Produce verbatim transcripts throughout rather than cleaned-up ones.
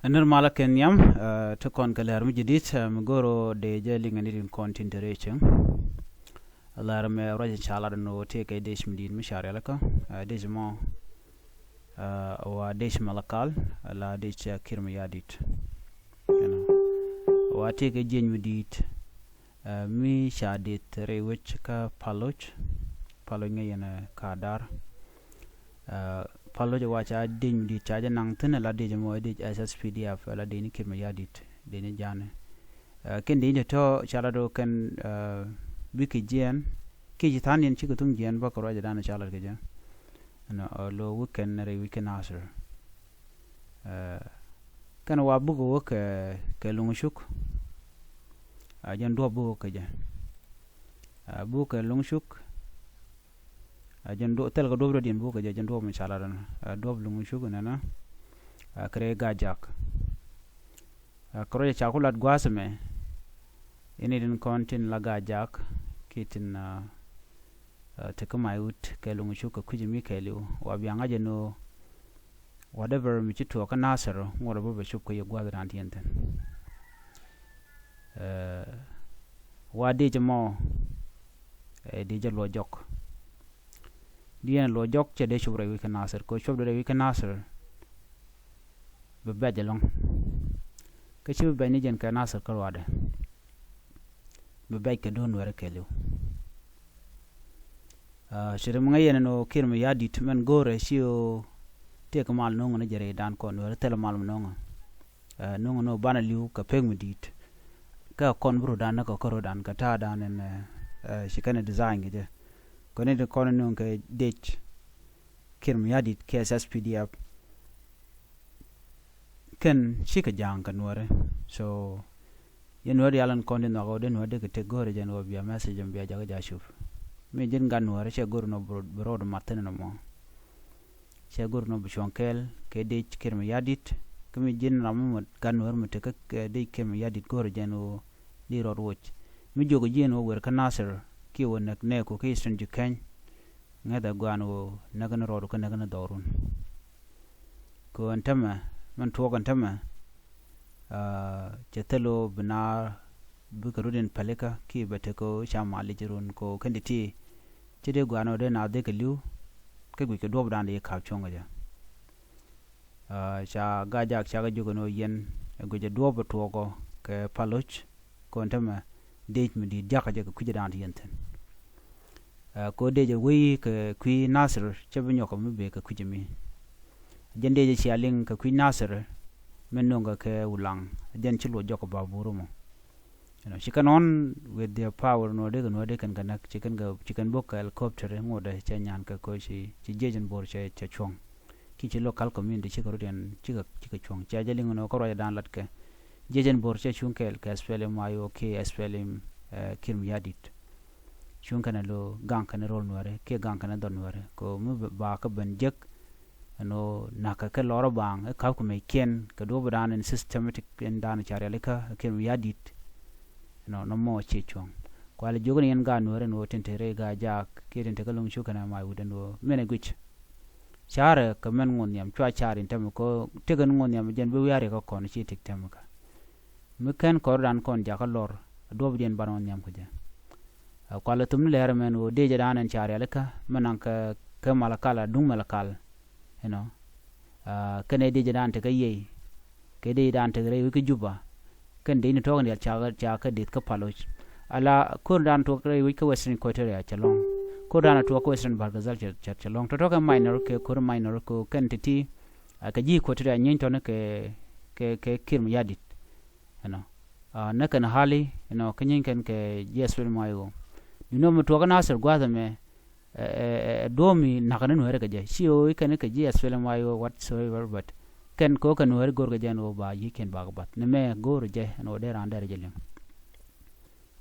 Ɛ nir malä kɛ nhiam, ɛ, ti kɔn kɛ lɛr mi jidit, ɛ, mi goro dee jɛ liŋɛ ni din kɔn tin te rɛy cieŋ. Lɛr mɛ ruac in ca lat ni wä tëë kɛ dec mi dit mi ca rialikä, ɛ, dec mɔ, ɛ, wa dec Malakal, la dec, ɛ, Kiir Mayardit. Ɛnɔ. Wa tëë kɛ jieny mi dit, ɛ, mi ca dit rɛy wec kä Paloc. Paloc ŋäc yɛn, ɛ, ka dar. Ɛ, Paloc wa ca dec mi dit ca jɛ naŋ thi̱n, la dec mɔ dec S S P D F, la dec ni Kiir Mayardit, dec ni Ja̱a̱ni. Ɛ, kɛn dec ni tɔ ca lat wä kɛn, ɛ, bikɛ jiɛɛn, kiɛ ci tha̱a̱ŋ diɛn cikɛ thuŋ jiɛɛn bä kɛ ruacɛ dan ca lat kɛ jɛ. Ɛnɔ, ɛ, lo wä kɛn rɛy wec kä Nasir. Ɛ, kɛn wa bukɛ wä kɛ, kɛ Luŋ Cuk. Ɛ, jɛn duɔp bukɛ wä kɛ jɛ. Ɛ, bukɛ Luŋ Cuk. Ɛ, jɛn duɔp, thilɛ kɛ duɔp rɔ diɛn bukɛ jɛ, jɛn duɔp mi ca lat ɛnɔ. Ɛ, duɔp Luŋ Cuk nɛnɛ. Ɛ, kɛ rɛy Gajak. Ɛ, kɛ ruacɛ ca ku lat gua̱a̱th ɛmɛ. Ini din kɔn tin la Gajak kiɛ tin, ɛ, ɛ, ti kä Maiwut kɛ Luŋ Cuk kɛ kui̱c mi kɛɛliw. Wa bia ŋa̱c ɛn ɣöö whatever mi ci tuɔɔk kä Nasir, ŋuɔ̱t ɛ bä bɛ cop kä yɛ gua̱a̱th dan ti yɛn thi̱n. Ɛ, wa dec ɛmɔ, ɛ, dec ɛ luɔc jɔk. Diɛn luɔc jɔk cɛ dee cop rɛy wec kä Nasir, kɛ cop dee rɛy wec kä Nasir, bi bɛc ɛlɔ̱ŋ. Kä ci bi bɛc ni jɛn kɛ Nasir kä ruaadɛ, bi bɛc kɛ do̱n Nuɛɛri kɛɛliw. Ɛ, ci ri mi ŋäc yɛn ɛn ɣöö Kiir Mayardit mɛn go̱o̱rɛ ci ɣöö tëëkɛ mal no̱o̱ŋ ni jɛ rɛy dan kɔn Nuɛɛri, thilɛ mal mi no̱o̱ŋ. Ɛ, no̱o̱ŋ ni ɣöö banɛ li̱w kɛ pek mi di̱i̱t. Kä kɔn bi ro̱dan ni kɛ kä ro̱dan kɛ ta̱a̱dan ɛn, ɛ, ɛ, ci kɛn ɛ design kɛ jɛ. Kɔn ni di kɔn no̱o̱ŋ kɛ dec Kiir Mayardit kɛ S S P D F. Kɛn cikɛ ja̱a̱ŋ kɛ Nuɛɛri. So yɛn Nuɛɛri yalän kɔn di nhɔak ɣöö dee Nuɛɛri dee kɛ tek go̱o̱rɛ jɛn ɣöö bia message ɛn bia jakä ja̱ cup. Mi ji̱n gat Nuɛɛri cɛ go̱o̱r nɔ bi rɔɔd mat thi̱n nɔmɔ. Cɛ go̱o̱r nɔ bi cuɔ̱ŋ kɛɛl kɛ dec Kiir Mayardit. Kä mi ji̱n ram mi gat Nuɛɛri mi tekä, ɛ, dec Kiir Mayardit go̱o̱rɛ jɛn ɣöö di rɔɔd woc. Mi jiök ji̱n ɣöö wer kä Nasir kiɛ ɣöö näk nɛɛku kä Eastern Jikany. Ŋäthɛ gua̱a̱n ɣöö näk ni rɔɔdu kä näk ni dhɔrun. Kɛ ɣöö ɛn tämɛ, min tuɔɔk ɛn tämɛ, ɛ, cɛ thil ɣöö bi naar bikɛ rut in pälikä kiɛ bɛ tek ɣöö ca mal i̱ ci run kɛ ɣöö kɛn ti ti. Ci dee gua̱a̱n ɣöö dee naar dhikɛ li̱w kä guic kɛ duɔ̱ɔ̱pdan di ka̱p cuɔ̱ŋ kɛ jɛ. Ɛ, ca Gajak cakɛ jiök ɛn ɣöö yɛn ɛ guic ɛ duɔ̱ɔ̱p ɛ tuɔɔkɔ kɛ Paloc. Kɔn tämɛ dec mi di̱i̱t jakä jɛ kɛ kui̱cdan ti yɛn thi̱n. Ɛ, kɛ ɣöö dec ɛ wei kɛ kui̱ Nasir cɛ bi nyɔk kɛ mi bee kɛ kui̱c mi. Jɛn dec ɛ cia liŋ kɛ kui̱ Nasir mi no̱o̱ŋ kɛ kɛ Wulaŋ. Jɛn ci luɔc jɔk kɛ babur mɔ. You know, ci kɛn ɣɔn with their power nɔ dee kɛ nuɔ̱ɔ̱r dee kɛn kɛ näk, ci kɛn kɛ, ci kɛn bok kɛ helicopter ŋot dee cɛ nyan kɛ koc ci, ci jiec in Bor cɛ, cɛ cuɔ̱ŋ. Ki ci local community cikɛ rut yɛn cikɛ, cikɛ cuɔ̱ŋ. Cɛ jɛ liŋ nɔ kä ruacdan lat kɛ jiec in Bor cɛ cuŋ kɛɛl kɛ S P L M I O kɛ S P L M, ɛ, Kiir Mayardit. Cuŋ kɛn lo gaŋ kɛn rol Nuɛɛri kiɛ gaŋ kɛn dhɔl Nuɛɛri kɛ mi ba kä ben jek. Ɛn ɣöö na̱kɛ kɛ lɔr ɔ baaŋ ɛ ka̱p kɛ mec kiɛn kɛ duɔ̱ɔ̱pdan in systematic in dan ca rialikä ɛ Kiir Mayardit. Ɛnɔ nɔmɔ ciɛ cuɔ̱ŋ. Kualɛ jiök ni yɛn gaat Nuɛɛri ɛn ɣöö tin te rɛy Gajak kiɛ tin te kä Luŋ Cuk kɛnɛ Maiwut ɛn ɣöö min ɛ guic. Carɛ kɛ mɛn ŋuɔ̱t nhiam cua car in tɛmɛ kɛ ɣöö tëkɛ ni ŋuɔ̱t nhiam jɛn bi wia̱riɛ kä kɔn ci tik tɛmɛ kä. Mi kɛn kɔrdan kɔn jakä lɔr a duɔ̱ɔ̱pdiɛn ban ɣän nhiam kä jɛ. Ɛ, kualɛ thum ni lɛr mɛn ɣöö dec ɛ dan ɛn ca rialikä mɛ naŋ kɛ, kɛ Malakal a duŋ Malakal. You know, ɛ, kɛn ɛ dec ɛ dan tekä yiey kɛ dec ɛ dan tekä rɛy wec kä Juba. Kɛn dec ni tuɔk ni dial ca, ca kɛ deth kä Paloc. Ala ko̱r dan tuɔk rɛy wec kä Western Equatoria cɛ lɔŋ. Ko̱r dan tuɔk kä Western Bahr el Ghazal cɛ, cɛ, cɛ lɔŋ. Tɔtɔ kɛ minor kɛ ko̱r minor kɛ kɛn ti̱ti̱. Ɛ, kɛ ji̱ Equatoria nyieeny tɔni kɛ, kɛ, kɛ Kiir Mayardit. You know, ɛ, nä kɛn Hali, you know, kä nyieeny kɛn kɛ ji̱ S P L M I O. You know, mi tuɔk kä Nasir gua̱a̱th ɛmɛ, ɛ, ɛ, ɛ, duɔ̱ɔ̱p mi nakä ni Nuɛɛri kɛ jɛ. Ci ɣöö i̱ kɛn kɛ ji̱ S P L M I O whatsoever, but kɛn kɛ ɣöö kɛ Nuɛɛri go̱r kɛ jɛ ɛn ɣöö ba yi̱ kɛn bakɛ bath. Ni mɛ go̱o̱r jɛ ɛn ɣöö dee raan dɛr jɛ liŋ.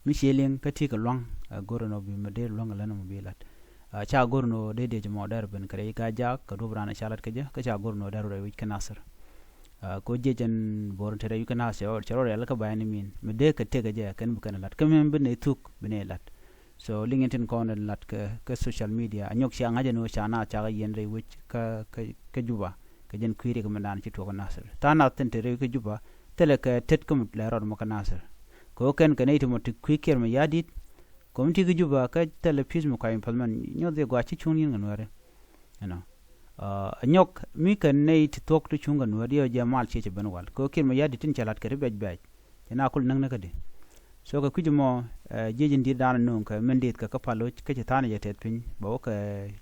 Mi cië liŋ kä ti̱i̱ kɛ lua̱ŋ, ɛ, go̱r ɛn ɣöö bi mi dee lua̱ŋ ɛ län ɛmɔ bi la̱t. Ɛ, ca go̱r ɛn ɣöö dee dec mɔ dɛr ben kɛ rɛy Gajak kɛ duɔ̱ɔ̱p raan ɛ ca la̱t kɛ jɛ, kä ca go̱r ɛn ɣöö dɛr rɛy wec kä Nasir. Ɛ, kɛ ɣöö jiec ɛn Bor te rɛy wec kä Nasir cɛ rɔ, cɛ rɔ rialikä by any means. Mi dee kɛ tëk kɛ jɛ kɛn bi kɛn la̱t. Kä mi bi nɛy thuk bi nɛy la̱t. So liŋ in tin kɔn in la̱t kɛ, kɛ social media. A nyɔk cia ŋa̱c ɛn ɣöö ca naath cakɛ yiɛn rɛy wec kä, kä, kä Juba. Kɛ jɛn kui̱ riɛk mi dan ci tuɔk kä Nasir. Tha̱a̱ŋ nath tin te rɛy kä Juba thilɛ kɛ tet kä mi lɛ rɔɔd mɔ kä Nasir. Kɛ ɣöö kɛn kɛ nɛy ti mɔ ti kui̱ Kiir Mayardit, kɛ mi ti kä Juba kä thilɛ pi̱th mi kuac mi path mɛn nyɔth yɛ gɔaa ci cuŋ yɛn kɛ Nuääri. Ɛnɔ. Ɛ nyɔk mi kɛ nɛy ti thuɔ̱k ti cuŋ kɛ Nuääri yɛ jɛ mal ciɛ cɛ ben wal. Kɛ ɣöö Kiir Mayardit tin cɛ la̱t kɛ ti bɛc bɛc. Cɛ na kul näk näk kädi. So kɛ kui̱c mɔ, ɛ, jiec in di̱t dan nuŋ kɛ min di̱t kɛ kä pal loc kä ci tha̱a̱n jɛ tɛth piny bɛ wä kɛ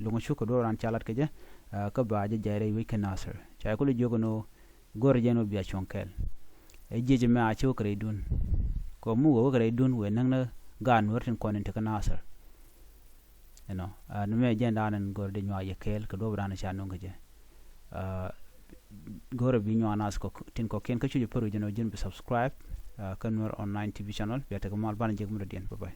luŋ cuk kɛ duɔ̱ɔ̱p ran ca lat kɛ jɛ, ɛ, kä ba jɛ jɛ rɛy wec kɛ Nasir. Ca kul jiök ni wä go̱r jɛ ni wä bia cuɔ̱ŋ kɛɛl. Ɛ jiec mɛ a ci wä kɛ rɛy dun. Kɛ mi wä wä kɛ rɛy dun wëë näk ni gaat Nuäär tin kɔn in te kä Nasir. Ɛnɔ, ɛ, ni mɛ jɛn dan in go̱r di nyuak yɛ kɛɛl kɛ duɔ̱ɔ̱p dan ca nuŋ kɛ jɛ. Ɛ, go̱rɛ bi nyuak nath kɔ tin kɔkiɛn kä cuc pär wi̱c jɛn ɔ ji̱n bi subscribe, ɛ, kä Nuer Online T V channel. Bia tekɛ mal banɛ jek mi dɔ̱diɛn. Bye bye.